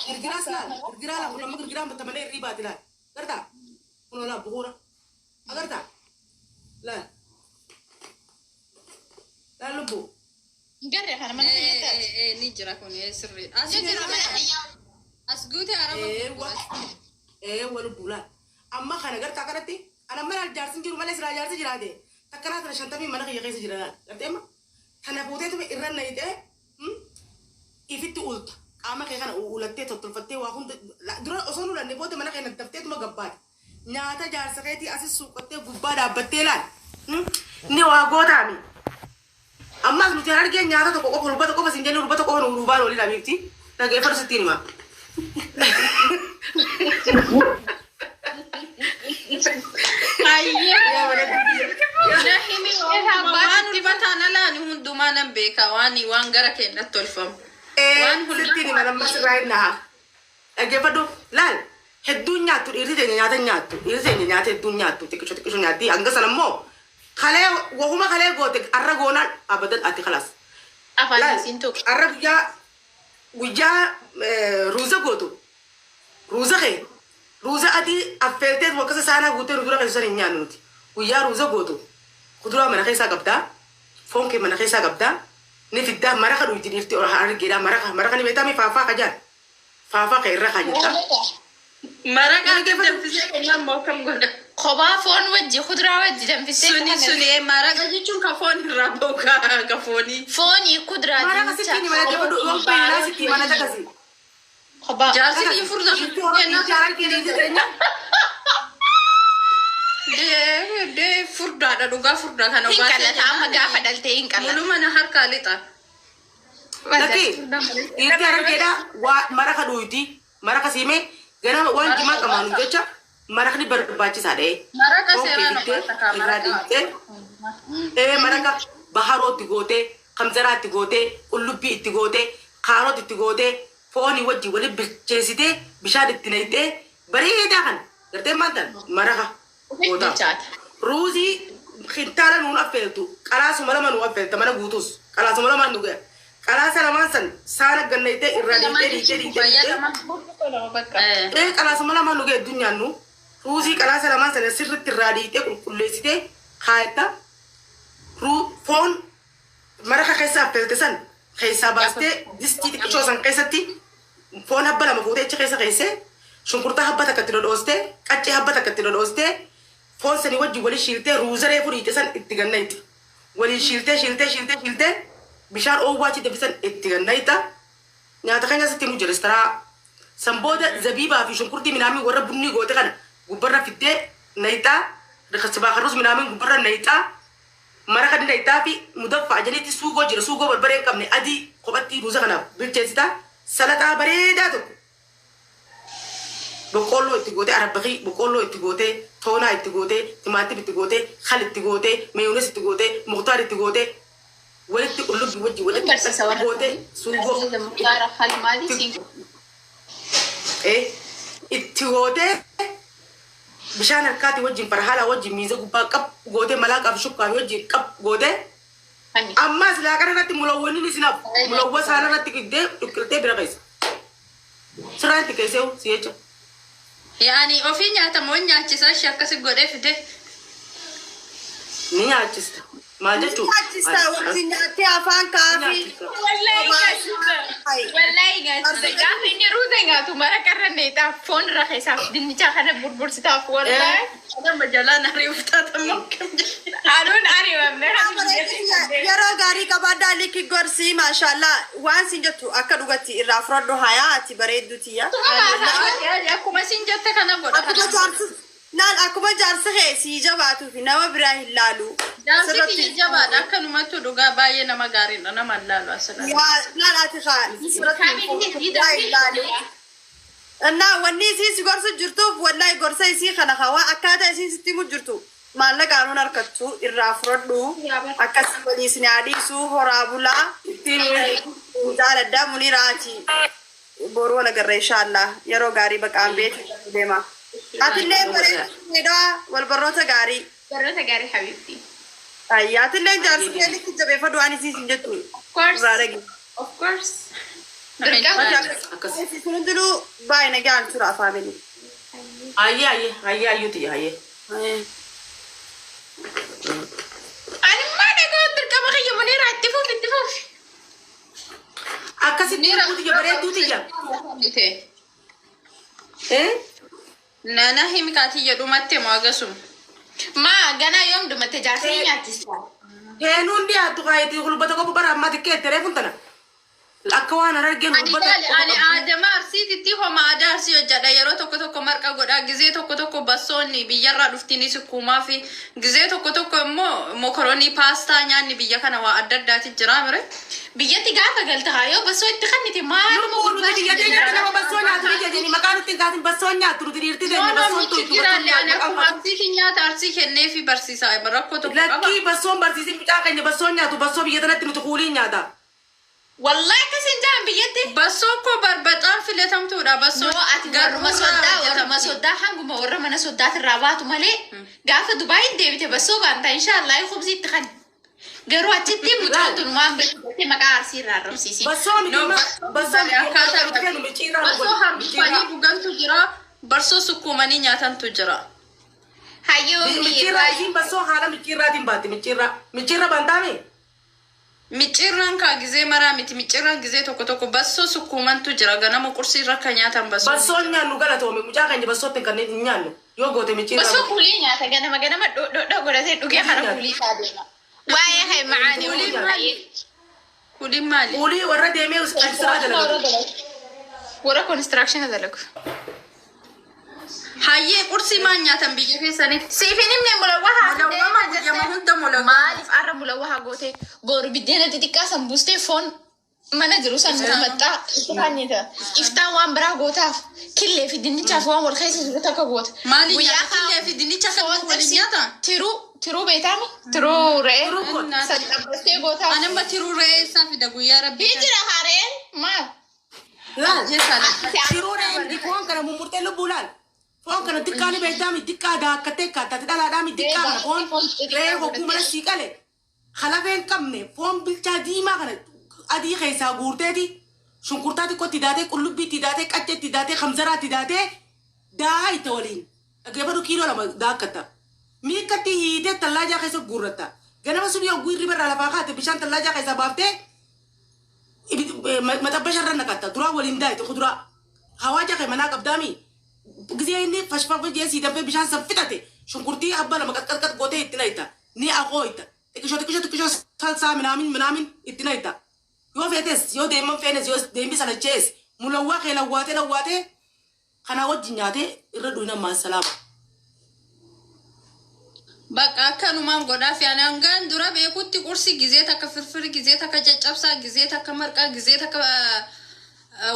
Girgiraas laal. Girgiraa laal. Kun amma girgiraan bitta malee irrii baati laal. Gartaa? Kun laal bukuura. Agartaa? Laal. Laal lubbuu. Garee kana mana kiyyaatti. Ni jira kun sirriidha. As Ni jira mana kiyyaa. As guute araba Eewwa. Eewwa lubbuu laal. Amma kana gartaa kanatti ana mana jaarsin jiru malee silaa jaarsi jiraate. Takkanaa tana 50 mana kiyya keessa jira laal. Gartee amma? Tana fuuteetuma irra nayitee ifitti ulta. Qaama kee kana ulattee tottolfattee waa hunda dura osoo hin ulanne booda mana kee naddafteetuma gabbaate. Nyaata jaarsa keetii asis suuqattee gubbaa dhaabbattee laal. Ni waa gootaami. Ammas nuti harargeen nyaata tokko qofa hurbata qofa sin jenne hurbata qofa nu duubaan olii dhabiifti. Dhageeffadhu sittiin hima. Waan ulfataan alaan hundumaa nan beeka waan waan gara keenyatti tolfamu. Waan hundaa Sittiin hima namma sirraa hin naha. Dhaggeeffadhu laal hedduun nyaattu dhiirri teenya nyaata nyaattu dhiirri teenya nyaata hedduun nyaattu xiqqisho xiqqisho nyaatti hanga sana immoo kalee wahuma kalee goote arra goonaan abadan ati kalaas. Afaan Laal isiin tuqe. arra guyyaa guyyaa ruuza gootu ruuza kee ruuza adii affeeltee akkasa saanaa guutee nu dura keessan san hin nyaannu nuti guyyaa ruuza gootu kuduraa mana keessaa qabdaa foon kee mana keessaa qabdaa ni fiddaa maraqa dhuydi dhiirti argeedha maraqa maraqa ni beektaa mi faafaa kajaan faafaa kee irra kaajetta. Maraqa danfisee kennaan moo akkam godha? Kophaa foon wajji kuduraa wajji danfisee. Suni suni maraqa jechuun ka foon irraa bahu ka foonii. Foonii kuduraa Maraqa sittiin hima dhaggeeffadhu yoon beeylaa sittiin hima na takasi. Kophaa. Jaarsi kiyya furdaa Dhiirti Oromoo dhiirti harargee dhiirti teenya. Dee furdaadha dhugaa furdaa kana Hin qallata amma gaafa dhaltee hin qallata. Mulu mana harkaa lixa. Lakki dhiirti harargeedha waa maraqa dhuydi maraqa siimee ganama waan jimaa qamaanu jecha maraqni barbaachisaadha. Maraqa Foon kee seeraan fiddee obaasa kaa irraa maraqa. dhiqxee maraqa baharoo itti gootee kamzaraa itti gootee qullubbii itti gootee kaarot itti gootee foonii wajjin waliin bilcheessitee bishaan itti naqxee bareedaa kana gartee maal ta'an maraqa gootaa. Bilchaata. Ruuzii kintaala nuun affeeltu qalaasuma lama nuun affeelta mana guutuus qalaasuma lamaan nu ga'a. Qalaasa lamaan san saana gannayitee irraa dhiqxee dhiqxee dhiqxee dhiqxee qalaasuma lamaan nu ga'a addunyaan nu ruuzii qalaasa lamaan sana sirriitti irraa dhiqxee qulqulleessitee kaayetta foon maraqa keessa affeelte san keessaa baastee distii xiqqishoo san keessatti foon habba lama fuutee achi keessa keessee shunkurtaa habba takka itti dhodhoostee qaccee habba takka itti dhodhoostee foon sanii wajjin waliin shiiltee ruuzaree furiite san itti gannayti. Waliin shiiltee shiiltee shiiltee shiiltee bishaan oowwaa achi danfisan itti gannayta. Nyaata keenya sitti nu jiristaraa. San booda zabiibaa fi shunkurtii minaamin warra bunni goote kana gubbarra fiddee nayxaa. Rikasibaa karrus minaamin gubbarra nayxaa. Maraqa nayxaa fi mudaffaa janitti suugoo jira suugoo barbaree hin qabne adii kophatti ruuza kanaaf bilcheessita. Salaxaa bareedaa tokko. Boqqoolloo itti gootee arabbaqii boqqoolloo itti gootee toonaa itti gootee timaatim itti gootee khal itti gootee meeyuunis itti gootee muktaar itti gootee walitti qullubbii wajjin walitti Barsiisa warra gootee suugoo Muktaara hal maali siin itti gootee bishaan harkaatii wajjin farhaalaa wajjin miiza gubbaa qab gootee malaaqaa fi shukkaa wajjin qab gootee Hani. ammas laaqana irratti mulawwanni ni sinaaf mulawwa saana irratti fiddee dhukkiltee bira keessa. Sirraa itti keessee si jecha. Yaani ofii nyaata moo nyaachisaa ishee akkasi godhee fide. Ni nyaachista. Maal jechuun? Nyaachista wajjin nyaattee afaan kaafii. Wallahi nyaachisa. Gaafa inni ruuza nyaatu maraqa irra neexaaf foon irra keessaaf dinnicha kana burbursitaaf wallahi. Nama jalaan ari'uuf taatamu akkam jedhe. Aduun ari'amne. Yeroo gaarii qabaadhaa likki gorsii maashaallah waan sin jettu akka dhugatti irraa fudhadhu hayaa ati bareedduutiya. Akkuma isin jette kana godha. Akkuma jaarsi naan akkuma jaarsi kee sii jabaatuu fi nama biraa hin laalu. Jaarsi kiyya jabaadha akkanumattu dhugaa baay'ee nama gaariidha nama hin laalu asirratti. Yaa naan ati kaa sirratti hin laalu. እና wanni isii si gorsu jirtuuf wallahi gorsa isii kana hawaa akkaataa isiin sitti himu jirtu maallaqaanuun harkattu irraa fudhadhu akkasii walii isin haadhiisu horaa bulaa jaaladdaa muniiraati boruu wal agarra inshaallah yeroo gaarii baqaan beeku deema. Atillee bareedaa wal barnoota gaarii. Barnoota gaarii habiibti. Ayyaa atillee jaarsi keelitti jabeeffadhu waan isii sin jettu. Of course. Irraa dhagi. Of course. Dirqama. Akkas. Kun hundinuu baay'ee nagaan tura faamilii. Ayyee ayyee ayyee ayyuuti ayyee. Ani immoo dhagahuun dirqama kiyya Muniira itti fufi itti fufi. Akkasitti tiyya bareedduu tiyya. Eh? Nana himi kaatiyya dhumatte moo agasuma? Maa ganaa yoom dhumatte jaarsanii nyaachista. Heenuun dhiyaattu kaayetii hulbata qofa bara ammaa xiqqeette reefuun tana. Akka waan harargeen hulbata. Ani aadama arsiititti homa aadaa arsii hojjedha. Yeroo tokko tokko marqa godha. Gizee tokko tokko bassoonni biyyarraa dhuftiini sukkuumaa fi gizee tokko tokko immoo mokoroonii paastaa nyaanni biyya kana waa adda addaati jira mire. Biyyatti gaafa galta haa yoo bassoo itti kannite maaluma Lubbuu nuti biyya keenya nama bassoo nyaatu ni jedhani maqaa nutti hin kaasin bassoo nyaattu nuti dhiirti teenya bassoon tuytu. Jiraalle ani akkuma arsiitiin nyaata arsii kennee fi barsiisaa rakkoo tokko qaba. Lakkii bassoon barsiisin mucaa keenya bassoon nyaatu bassoo biyya tanatti nuti kuuliin nyaata. Wallahi akkas hin jaan biyyatti. Bassoo koo barbaxaan filatamtuudha. Bassoo Noo ati warruma soddaa warruma soddaa hanguma warra mana soddaatirraa baatu malee gaafa Dubaayin deebite bassoo baanta inshaallah khubzii itti kan. Garuu achitti mucaan tun waan beekte maqaa arsii irraa arrabsiisi. Bassoo miti bassoo miti Akkaataa nuti kennu micciirraa nu Bassoo godhu. harkifanii dhugantu jira. Barsoo sukkuumanii nyaatantu jira. Hayyoo Micciirraa isiin bassoo haala micciirraatiin baatti micciirraa. Micciirra bantaame. Micciirraan kaa gizee maraa miti. Micciirraan gizee tokko tokko bassoo sukkuumantu jira. Ganama qursii irra akka nyaatan bassoo. Bassoon nyaannu galatoome mucaa keenya bassootti kanneen hin nyaannu yoo goote micciirraa. Bassoo kuulii nyaata ganama ganama dhodhodho godhatee dhugee hara kuulii isaa deema. Waa'ee hay macaanii Kuuliin maali? Kuuliin maali? Kuulii warra deemee siraa dalagatu. Warra konistiraakshina dalagu. Hayyee qursii maal nyaatan biyya keessanitti? Siif hin himne mulawwaha Mulawwama guyyama hunda mulawwama. Maaliif arra mulawwaha goote boru biddeena xixiqqaa san buustee foon mana jiru san maxxaa iftaanita. Iftaan waan biraa gootaaf killee fi dinnichaaf waan wal keessa jiru takka goota. Maali Guyyaa nyaata? Killee fi dinnicha kan foon waliin xibsii nyaatan? tiruu tiruu beektaami tiruu re'ee Tiruu goota. san xabbastee gootaaf. Ani amma tiruu re'ee isaa fida guyyaa rabbii. Ni jira hareen maal? Laal. Jeesaan. Tiruu re'ee foon kana mummurtee lubbuu laal. Foon kana xiqqaa ni beektaami xiqqaa daakkatee kaattate dhalaadhaami xiqqaa kana foon re'ee hogguu mana sii qale. Halafee hin qabne foon bilchaa diimaa kana adii keessaa guurteeti. Shunkurtaa xiqqootti daatee qullubbiitti daatee qacceetti daatee hamzaraatti daatee daa itti waliin. Dhaggeeffatu kiiloo lama daakkatta. Miikkatti hiitee tallaajaa keessa guurratta. Ganama sun yogguu hirriba irraa lafaa kaate bishaan tallaajaa keessaa baaftee maxabbasha irra naqatta. Duraa waliin daayite kuduraa. Hawaaja kee manaa qabdaami. Gisee inni fashfafa jee sii danfee bishaan san fixate shunkurtii abba lama qaqqaqqat gootee itti naqita. Ni aqooyta. Xiqqishoo xiqqishoo xiqqishoo salsaa minaamin minaamin itti naqita. Yoo feetes yoo deeman feenes yoo deembi sana chees mulawwaa kee lawwaatee lawwaatee kanaa wajjin nyaatee irra dhuyina maasalaama. Bakka akkanumaan godhaa fi ani hangaan dura beekutti qursi gizee takka firfiri gizee takka caccabsaa gizee takka marqaa gizee takka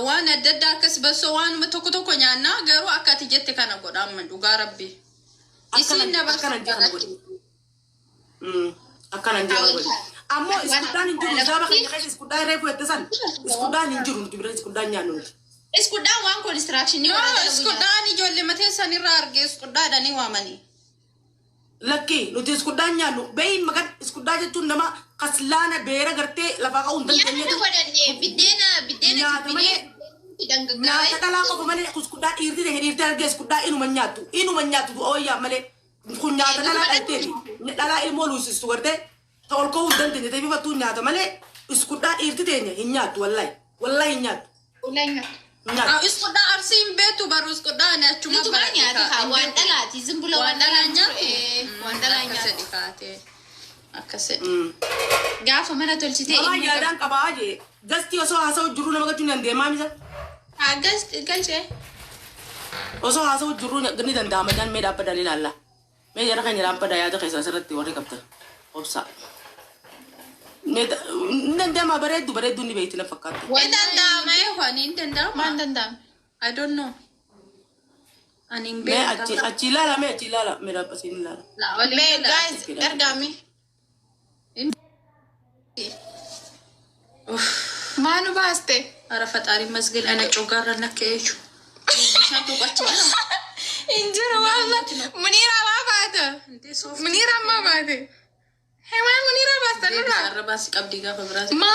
waan adda addaa akkas bassoo waanuma tokko tokko nyaannaa garuu akka ati jette kana godha amma dhugaa rabbi. Isiin na Akkanan jee kana godhe. Akkanan jee kana godhe. Ammoo iskuddaan hin jiru saaba keenya keessa iskuddaan reefu jette san iskuddaan hin jiru nuti bira iskuddaan nyaannu nuti. Iskuddaan waan konistiraakshini Yoo warra dalagu nyaata. iskuddaan ijoollee matee sanirraa argee iskuddaadhanii waamanii. Lakkii nuti iskuddaan nyaannu beeyin maqaan iskuddaa jechuun nama kaslaana beera gartee lafaa ka'uu hin Nyaata dandeenyetu godhanne biddeena biddeena Nyaata jibbinee malee- dangaggaa'ee. nyaata dhalaa qofa malee iskuddaa dhiirti ta'e dhiirti argee iskuddaa inuma nyaattu inuma nyaattu ooyyaa malee kun nyaata dhalaa dhalteeti dhalaa ilmoo luusistu gartee ta ol ka'uu hin dandeenye ta'e bifattuu nyaata malee iskuddaa dhiirti teenya hin nyaattu wallahi wallahi hin nyaattu Ulaan nyaata. hin nyaattu. Iskuddaa arsii hin beektu baruu iskuddaa ani achuma Nutumaa nyaata haa waan dhalaati zimbula Waan dhalaa nyaattu? Waan dhalaa Akka nyaatu. sedhi kaatee. Akka sedhi. Gaafa mana tolchitee Namaa inni yaadaan qabaa jee gastii osoo haasa'u jiruu nama galchuu ni dandeemaa misa haa galchee. osoo haasa'u jiruu ni danda'ama jaan mee dhaabbadhaan ilaalla mee jara keenya dhaabbadhaa yaada keessan asirratti warri qabdan obsa. Mee ni danda'ama bareeddu bareeddu ni beekti na fakkaatti. Hin danda'ama ee ani hin danda'ama. Maan danda'ame? I don't know. Ani hin Mee achi beeku. achi ilaala mee achi ilaala mee dhaabbasiin ilaala. Mee guys ergaami. Maanu baaste? Ara faxaarii masgel ana cogaarra nakka eechu. Bishaan tuqachi jira. Hin jiru walla. Muniira maa baata? Muniira maa baate? Hee maa Muniira baasta nurraa? Arra baasi qabdii gaafa biraati. Maa